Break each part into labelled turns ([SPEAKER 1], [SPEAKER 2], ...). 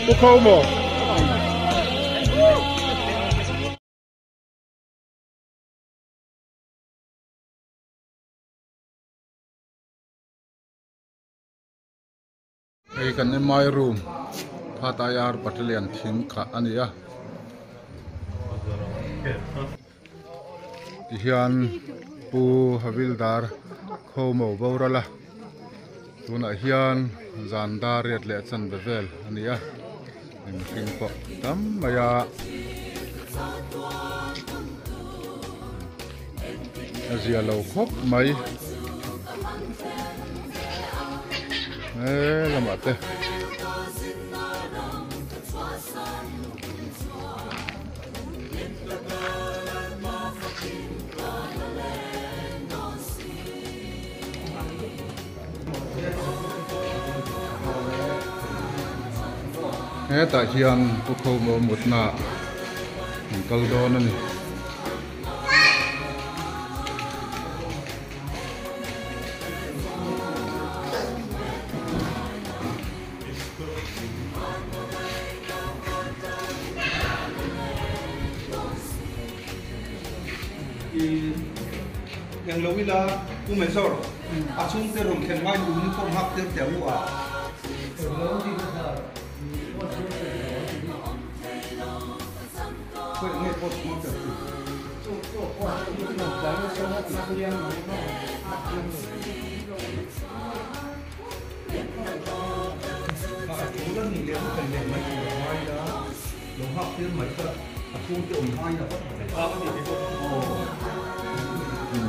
[SPEAKER 1] Pu Khomaw. Hei kan MI room Phat IR Battalion thing kha a ni a. Tihian Pu Havildar Khomo boral a, tunah hian zan dar riat leh chanve vel a ni a, mihring pawh tam mai a. A zia lo khawp mai he lamah te hetah hian pu Khomaw mutna an kal dawn a ni.
[SPEAKER 2] Eng lo ila Pu Major a chhungte rawn thlen ngai uniform hak tir teh ang u a.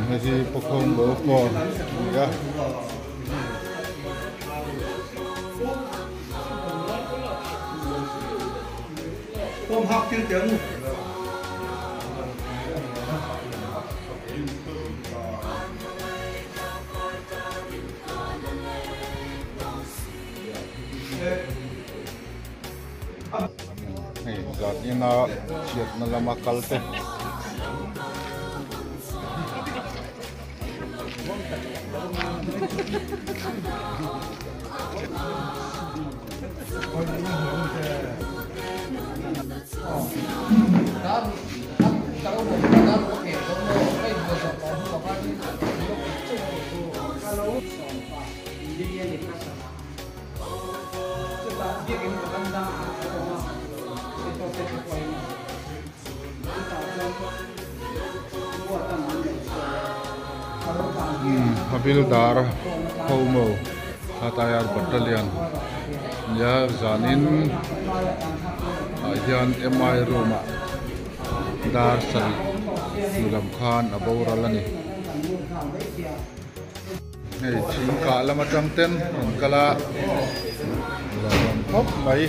[SPEAKER 1] Hei hi Pakhawm Bo Form a ni a. Hei zan ina chhiatna lama kal te. Havildar Homo Hatayar Battalion nia zanin ah hian MI room ah dar sarih hnu lam khan a boral a ni. Hei thing kah lam atang ten rawn kal a la rawn khawp mai.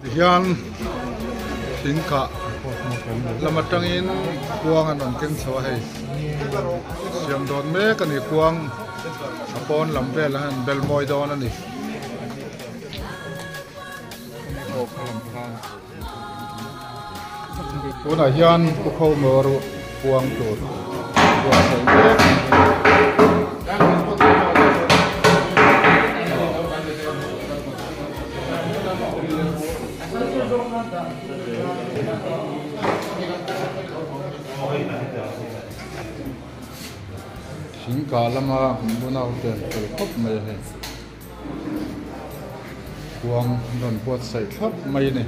[SPEAKER 1] Tihian thing kah lam atangin kuang an rawn keng chho a hei siam dawn mek a ni kuang a pawn lam velah hian an bel mawi dawn a ni. Tunah hian Pu Khomaw puang tur buatsaih mek. Thingkah lama unau te an fel khawp mai a hei. Kuang rawn buatsaih thlap mai a ni.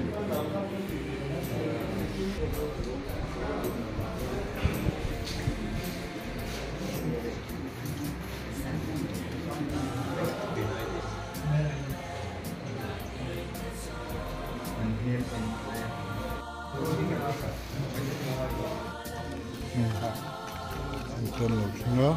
[SPEAKER 1] Hei te an lo thleng a.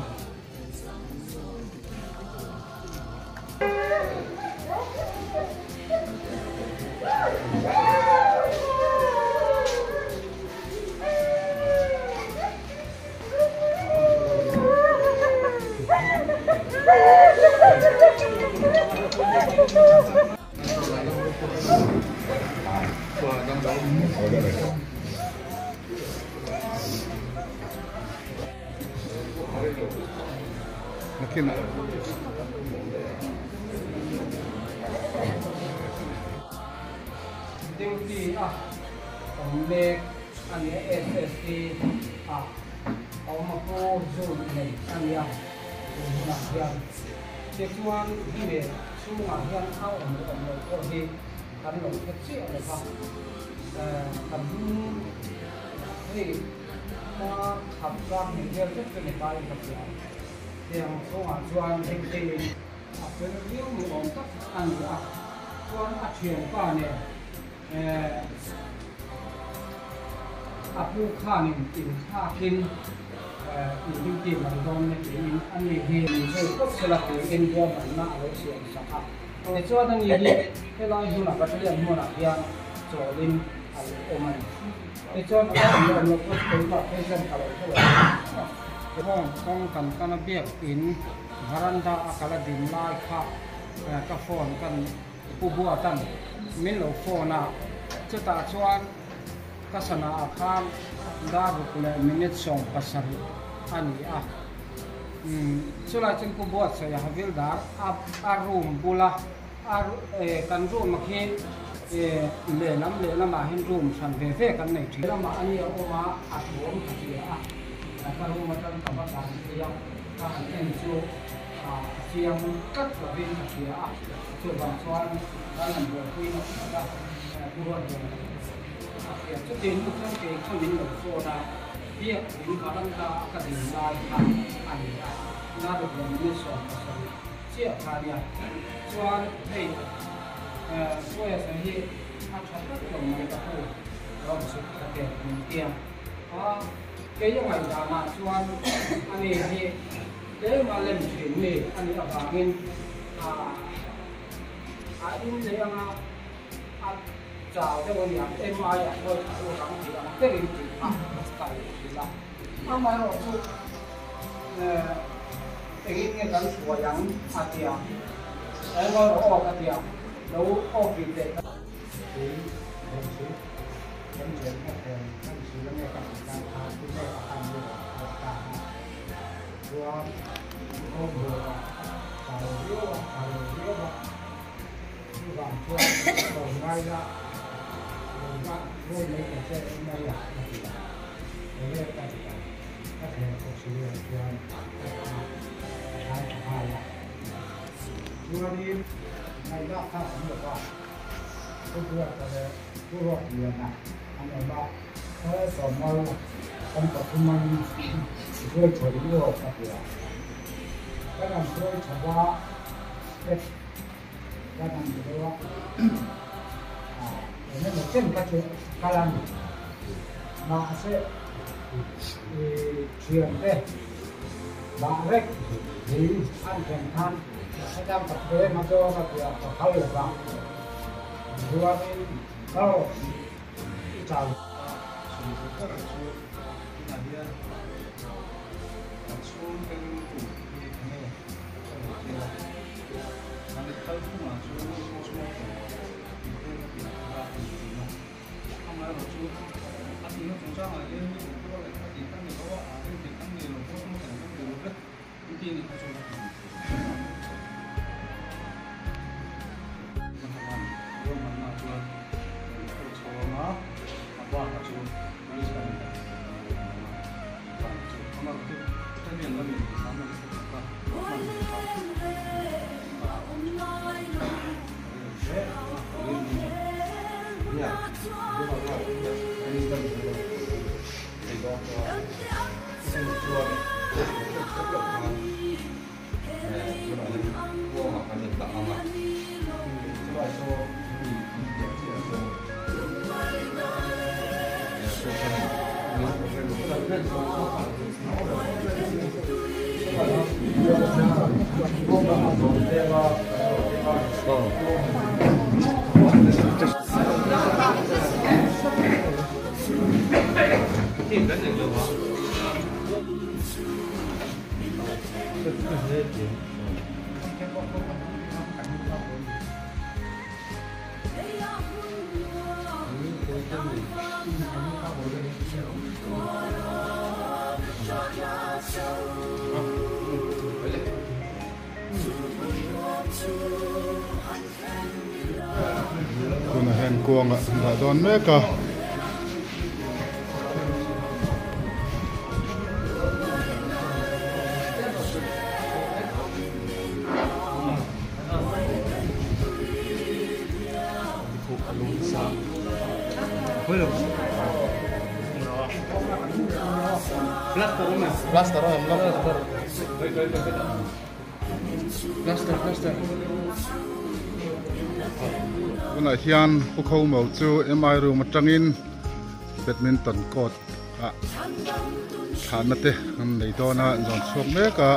[SPEAKER 1] Nakinah.
[SPEAKER 2] Duty a awm mek a nia SSC ah a awm a pu June nei a nia tun hunah hian tichuan hemi chhungah hian a awm leh awm loh pawh hi kan lo hre chiah lo va kan hei hma khat tlak ni vel vek chu ni ta in ka hria tiang chhungah chuan hengteiin a fel viau ni awm tak a ni a chuan a thianpa nen eh a pu khanin inthlakin eh in duty mai dawn ne tiin ani hi min zui phawt sela tiin ruahmanna a lo siam sak a. Tichuan ani hi helai hmunah battalion hmunah hian chawlin a lo awm a ni. Tichuan a awm leh awm loh pawh chu keimah phei chuan ka lo hre lo a. Home kawng kan kana biak in varanda a kala din lai kha ka phone kan Pu Buatan min lo phone a, chutah chuan ka sana ah khan dar ruk leh minute 17 a ni a. Chulai chuan Pu Buatsaih a havildar a room bula a kan room a khi lehlam lehlamah hian room hran ve ve kan nei thin. Lamah a nia awm a, a thuam ka hria a, ka room atang ka va tlan phei a, ka han en chu a chiang tlat lovin ka hria a, chuvang chuan kan han buaipui nawk nawk a, Pu Ruatliana a hria. Chuti hnu chuan kei kha min lo phone a, biak in varanda a ka din lai kha a ni a, Naruk leh minute 17 chiah kha a nia. Chuan hei Suez-a hi a tha tlat lo mai ka pu, rawn chhuk ta teh min tia a, kei a ngaihdanah chuan ani hi Tlema lem thin mi a nih avangin a in leh anga a chau deuh a niang, MI a hruai tha lut ang tih ang berin tih kha ka lo hrilh a. Amaherawhchu engin nge kan hruai ang a tia, engaw rawh aw ka tia, lo off rih teh ka.
[SPEAKER 3] Tui rawng chu kan chen ka thlen kan sil ange ka tih lai khan tu nge ka han ni rawh a ta a. Chuan awm buai a tha lo viau a, tha lo viau a, chuvang chuan lo ngai la, lo va ngawi mai ta che mai a ka ti a, enge ka ti a, ka thlen khawp si lo chuan ka tha thlai tha nghal a. Chuanin ngaihna kha awm lo va, Pu Buata leh Pu Ruatliana an awm a. Sawmal kan pathum an hruai tha duh rawh ka ti a, kan an hruai tha va step kan an ti deuh a, eng emaw chen kha chu kal a ni. Mahse i thiante bah rek hi an thlen khan hetiang ka peng a chaw ka ti a, ka phal lo va, chuanin kal rawh. I chau.
[SPEAKER 2] Sawi duh ber chu tunah hian kan chhungte rilru hi enge ka lo tia a ni kal phungah chuan postmortem tih te ka tih kha a ni thin a, amaherawhchu a tihna chungchangah hian mi duhtuar leh kha tih kan ni lo a, a rem tih kan nei lo postmortem kan ti lo vek an tih ni kha chuan a ti ni thei. Ruahmanna chuan kan khaw chhawng a, a bakah chu police lamin kan hmu thei ang a awm a, dan chu amaherawh chu Daniel lamin hram a nasa tak a, hman ve kha a hle a.
[SPEAKER 1] Tunah hian kuangah an dah dawn mek a. Tunah hian Pu Kho Mo chu MI room atangin badminton court ah thlahna te an nei dawn a an zawn chhuak mek a.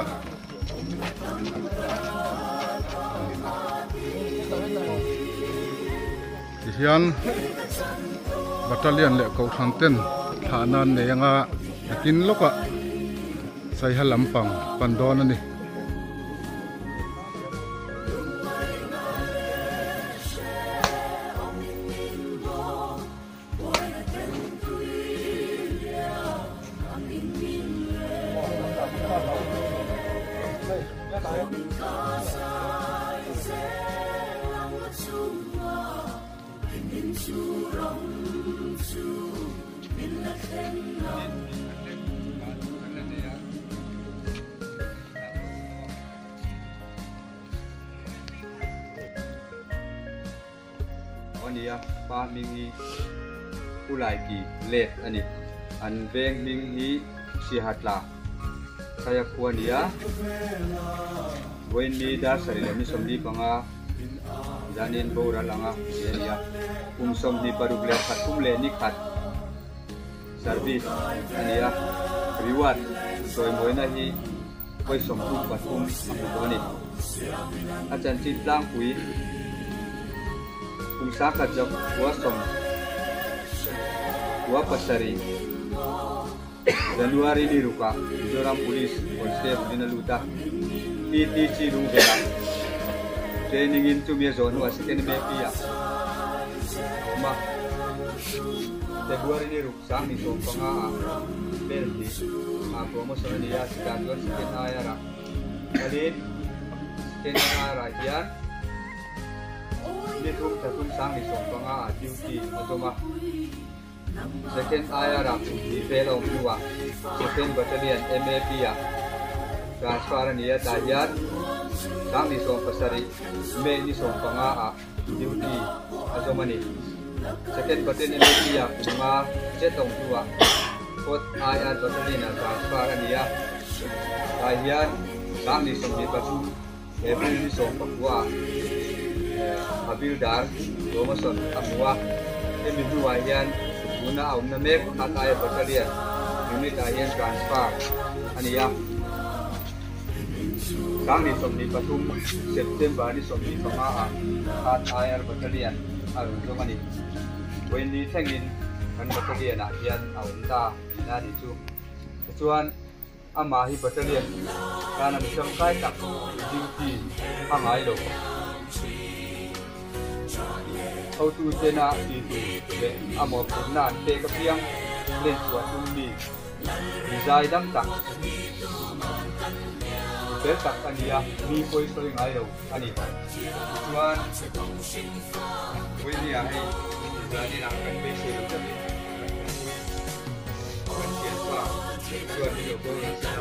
[SPEAKER 1] Tihian battalion leh kohhran ten thlahna an nei anga nakin lawkah saiha lampang pan dawn a ni.
[SPEAKER 4] Ania pa hming hi Pu Laiki let a ni. An veng hming hi Siahatla Saia khua a ni a. Vawiinni dar sarih leh ni 45 zanin boral anga tih a ni a. Kum 26 kum leh ni khat service a ni a. Reward sawimawina hi vawi 33 a hmu tawh a ni. A chanchin tlangpui kum sangkhat zawk khua 97 January ni rukah Mizoram Police Constable in a lut a, PTC Lungvelah training in chumi a zawh hnuah second MAP ah a awm a. February ni ruk 2015 ah bel hnih ah promotion a ni a, chutah chuan second IR ah kalin second IR ah hian ni thum thla thum 2015 ah duty a zawm a. Second IR ah kum hnih vel a awm hnuah Second Battalion MAP ah transfer a ni a, tah hian 2017 May ni 15 ah duty a zawm a ni. Second Battalion MAP ah kum nga zet a awm hnuah Fourth IR Battalion ah transfer a ni a, tah hian 2023 April ni 19 ah Havildar Promotion a hmu a, hemi hnuah hian tuna a awmna mek pakhat aia Battalion unit ah hian transfer a ni a. 2023 September ni 25 ah Khat IR Battalion a rawn zawm a ni. Vawiin ni thlengin kan Battalion ah hian a awm ta tihna a nih chu. Tichuan. Amah hi battalion tana mi tangkai tak duty a ngai lo. Hotu tena ti tur leh a mawhphurhna an pek apiang len chhuah tum mi mi zai dam tak, mi fel tak a ni a, mi pawi sawi ngai lo a ni. Tichuan, Vawinia hei zaninah kan beisei lo takin kan awmpui. Kan thianpa chuan min lo bawl nasa a,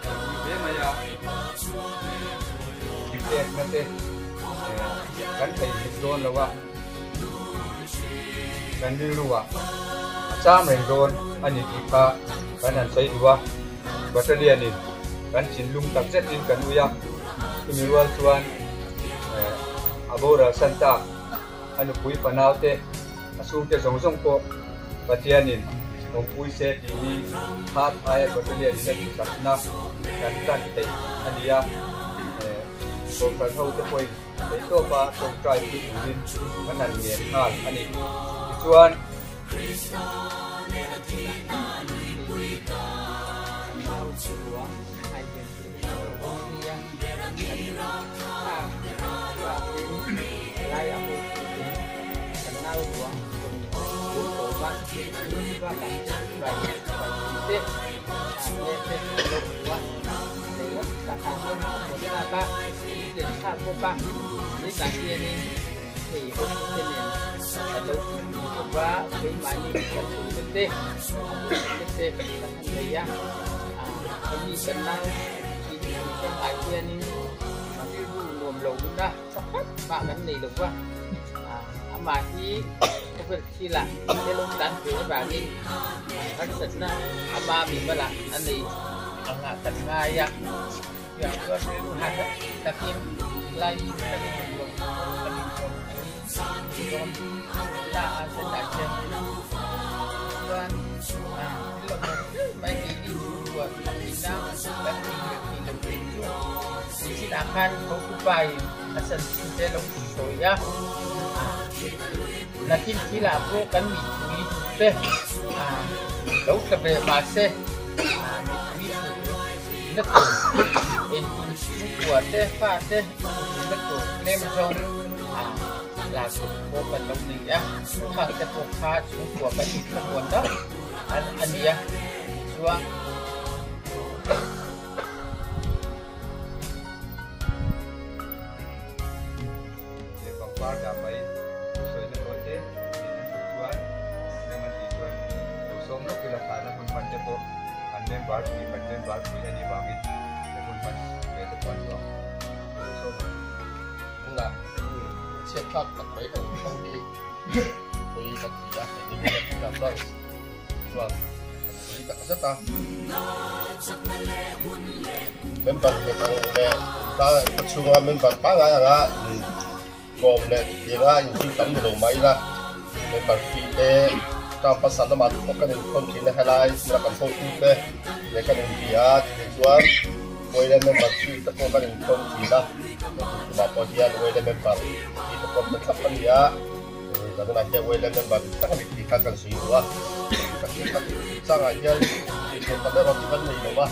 [SPEAKER 4] kan ui hle mai a, pekna te kan theihnghilh dawn lo a, kan rilru ah a cham reng dawn a ni tih kha kan han sawi duh a, battalion in kan thinlung tak zetin kan ui a, chumi rual chuan a boral san tak a nupui fanau te a chhungte zawng zawng pawh Pathianin. Awmpui se tih hi Third Air Battalion in a duhsakna kan tan theih a ni a, Kohhran ho te pawhin theihtawpa tawngtai pui turin kan han ngen nghal a ni. Tichuan. Leh pangpar dah mai sawina tawi te min an duh chuan rem an tih chuan lo sawm lawk ila thlahna hun hman te pawh an member pui kan member pui a nih vangin he hun hman ve te pawh an duh ang lo sawm ang.
[SPEAKER 5] Tunah chhiat thlak tak mai kan hmang hi pui kan ti a, hei ni hian branch chuan kan pui tak zet a. Member nghet ang leh ta chhunga member pangngai anga in kawm leh tinga inzui tam ni lo mah ila member fee te term pasal lamah te pawh kan inkhawn thin a helai hmuna kan hotu te leh kan inbia a tih chuan Wayland member fee te pawh kan inkhawn thin a tumah pawh hian Wayland member fee te pawh pe thlap a ni a zanah hian Wayland member dik tak a ni tih kha kan sawi duh a changah hian tihtur tam erawh chu kan nei lo va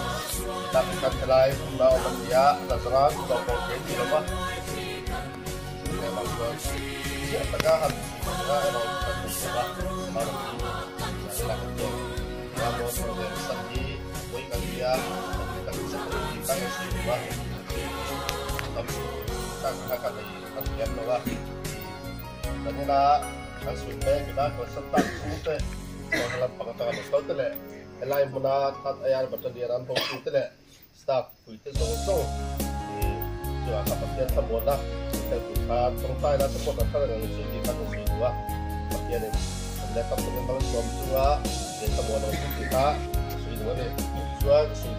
[SPEAKER 5] tak khan helai hmun a awm a ni a la zanga tlawh pawh thei a ni lo va lehlam chuan chiah taka han tihtur erawh chu kan nei lo va amaherawhchu zanah hian Ramon leh Sam hi vawi kan nia kan ti tak zet a ni tih kha kan sawi duh a tam tak kha ka nei kan thiam lo a zanina kan sun mek ila kan san tak chhungte chuan lampang atanga lo kal te leh helai hmuna that air battalion an hotu te leh staff puite zawng zawng hi chuan a Pathian thlamuanna tel tur kha tawngtai la support a thar reng chu tih kha kan sawi duh a Pathianin kan leh tam takin malsawm chunga Pathian thlamuan ang chu tih kha ka sawi duh a ni chuan ka sawi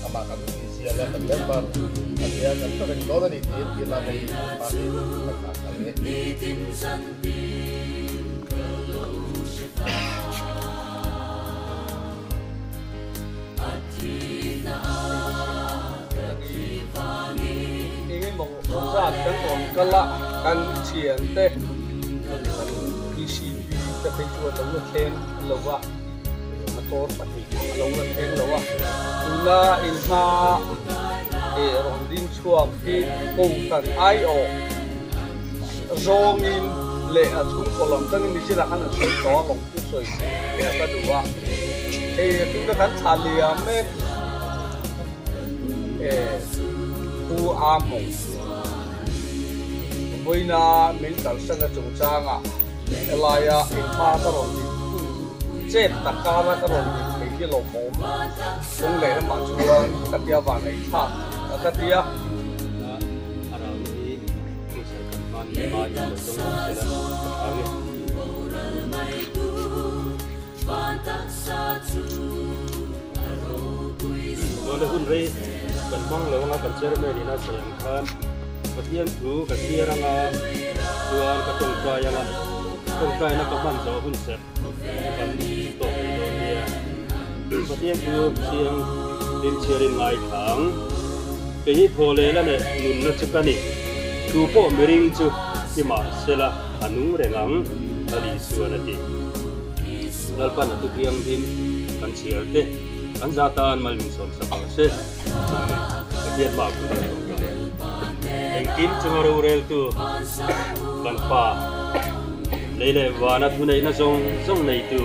[SPEAKER 5] amah kan zia leh kan member a nia kan hre reng dawn a ni tiin tih la hei pa hi kan dah kal e.
[SPEAKER 6] Engemaw zat kan rawn kal a, kan thiante kan PCB te phei chu a lo la thleng lo va. Motor pahnih a lo la thleng lo a, tuna inhma eh rawn ding chhuak hi Kohhran aiawh zawngin leh a chhungkaw lam tangin nichina khan an sawi tawh a lawng chu sawi leh ka duh a, hei tuna kan thlah liam mek eh Pu Among vawiina min kalsan a chungchangah helaia inhma ka rawn din hun chet tak kara ka rawn din thei hi lawmawm kawng leh lamah chuan ka tia vanei thlak ka ti a.
[SPEAKER 7] A rau hi hrisel kan hman hma in lo dawng awm sela ka tha nge. Tuna hun rei kan hmang lo anga kan chairman in a sawi ang khan Pathian thu ka chhiar anga chuan ka tawngtai anga. Tawngtaina ka hman zawh hun serh chu kan tawk thei dawn nia. Pathian chu chiang hlim chhiarin ngaithla ang. Kei hi thaw leh la leh nunna chu ka ni. Tu pawh miring chu i mah sela a nung reng ang, Lal Isuan a ti. Lalpan a tu thianghlim kan chhiar te, kan za tan mal min sawm sak ang se. Amen. Pathian hma pui kan awm ta. Engkim chunga roreltu kan Pa, lei leh vana thuneihna zawng zawng neitu,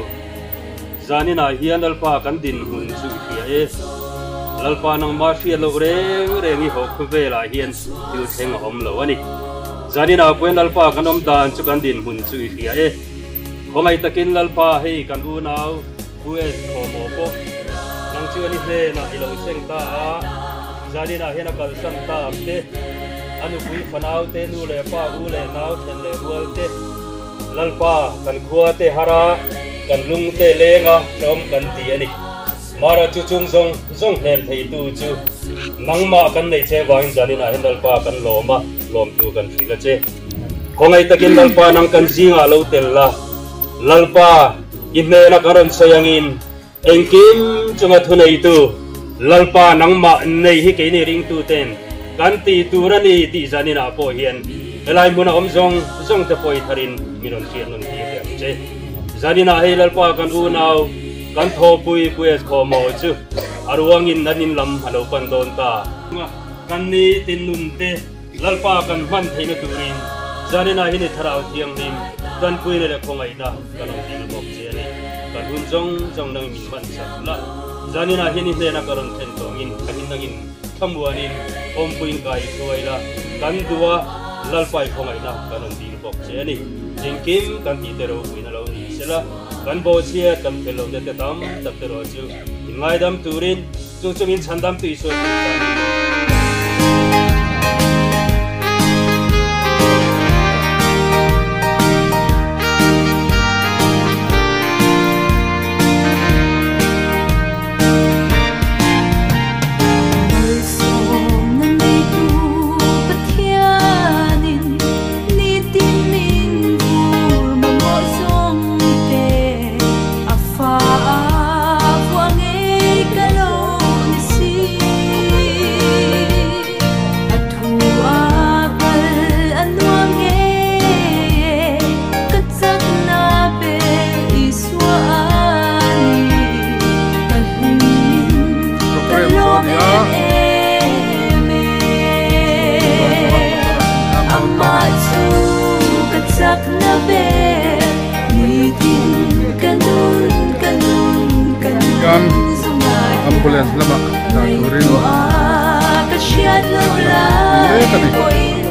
[SPEAKER 7] zaninah hian Lalpa kan dinhmun chu i hria e. Lalpa nangmah hriat loh reng reng i haw khawvelah hian thil thleng a awm lo a ni. Zaninah pawhin Lalpa kan awm dan chu kan dinhmun chu i hria e. Khawngaih takin Lalpa hei kan unau US thawmhaw pawh nang chu ani hnenah i lo seng ta a, zaninah hian a kalsan ta ang te, a nupui fanau te, nu leh pa, u leh nau, then leh rual te, Lalpa kan khua te har a, kan lung te leng a hrehawm kan ti a ni. Mara chu chung zawng zawng hnem theitu chu nangmah kan nei che vangin zaninah hian Lalpa kan lawm a, lawmtu kan hrilh a che. Khawngaih takin Lalpa nang kan zingah lo tel la, Lalpa i hnena ka rawn sawi angin engkim chunga thuneitu Lalpa nangmah nei hi keini ringtuten kan tih tur a ni tih zaninah pawh hian helai hmuna awm zawng zawng te pawh i tharin min rawn hriat nawn tir leh ang che. Zaninah hei Lalpa kan unau kan thawhpui Pues Khawmaw chu a ruangin an in lam a lo pan dawn ta. Kan ni tin nun te Lalpa kan hman theihna turin zaninah hian i Thlarau Thianghlim tanpuina leh khawngaihna kan rawn dil bawk che a ni. Kan hun zawng zawng nangin min hman sak la, zaninah hian i hnena ka rawn thlen tawngin ka hin nangin thlamuanin awmpuiin ka i hruai la, kan duh a, Lalpa i khawngaihna kan rawn dil bawk che a ni. Engkim kan tih te ropuina lo ni sela, kan bawhchhiat kan fel lohna te tam tak te rawh chu inngaidam turin, Chu chu min chhandam tu Isua Krista a ni.
[SPEAKER 8] Malsawmna neitu Pathianin nitin min vur mamawh zawngte a fa a vuah ngei ka lo ni si. A thu a kal a nuam ngei e, ka chakna ber Isua a ni. Ka hlimin ka
[SPEAKER 1] Program chu a
[SPEAKER 8] lawm
[SPEAKER 1] ni a.
[SPEAKER 8] em em e. Amah chu ka chakna ber nitin ka nun ka nun ka
[SPEAKER 1] Hian
[SPEAKER 8] nun zungai
[SPEAKER 1] ambulance lamah dah turin
[SPEAKER 8] ngaihtuah ka hriat loh
[SPEAKER 1] dah
[SPEAKER 8] lai
[SPEAKER 1] mek a ni.
[SPEAKER 8] pawhin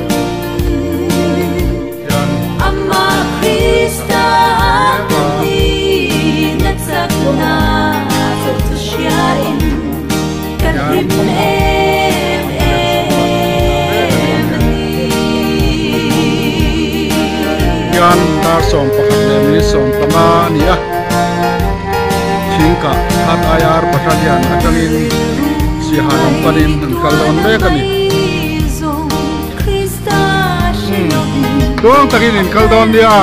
[SPEAKER 1] Hian
[SPEAKER 8] Amah Krista
[SPEAKER 1] mek
[SPEAKER 8] ka
[SPEAKER 1] a.
[SPEAKER 8] ni na chakna chauh chu hriain ka
[SPEAKER 1] Hian
[SPEAKER 8] hlim em
[SPEAKER 1] ambulance lamah dah mek a ni.
[SPEAKER 8] em a ni.
[SPEAKER 1] Hian dar 11 leh minute 15 a ni a, thingkah Third IR Battalion atangin Siaha lam panin an kal dawn mek a ni. Tuang takin in kal dawn nia.